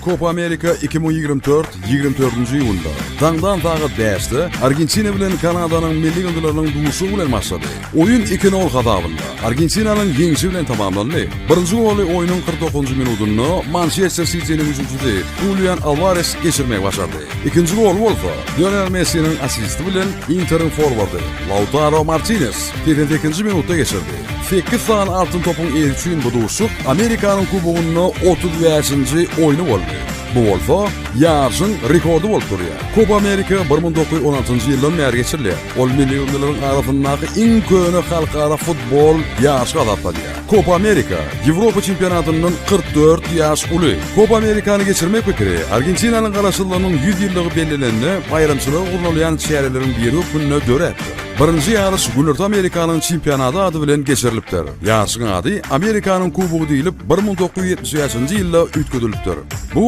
Kopa Amerika 2024 24-nji iýunda, daňdan sagat bäşde Argentina bilen Kanadanyň milli ýygyndylarynyň duşuşygy bilen başlady. Oýun iki nol hasabynda Argentinanyň ýeňşi bilen tamamlandy. Birinji goly oýnuň 49-njy minutynda Mançester Sitiniň hüjümçisi Hulian Alwares geçirmegi başardy. Ikinji goly bolsa Lionel Messiniň asisti bilen Interiň forwardy Lautaro Martines 88-nji minutda geçirdi. Sekiz sany altyn topuň eýesi üçin bu duşuşyk Amerikanyň Kubogynda 35-nji oýny boldy. Bu bolsa ýaryşyň rekordy bolup durýar. Kopa Amerika 1916-njy ýyldan bäri geçirilýär. Ol milli ýygyndylaryň arasyndaky iň köne halkara futbol ýaryşy hasaplanýar. Kopa Amerika Ýewropa çempionatyndan 44 ýaş uly. Kopa Amerikany geçirmek pikiri Argentinanyň garaşsyzlygynyň 100 ýyllygy bellenende baýramçylyga gurnalýan çäreleriň biri hökmünde döräpdir. Birinji ýaryş Günorta Amerikanyň çempionaty ady bilen geçirilipdir. Ýaryşyň ady Amerikanyň kubogy diýlip 1975-nji ýylda üýtgedilipdir. Bu.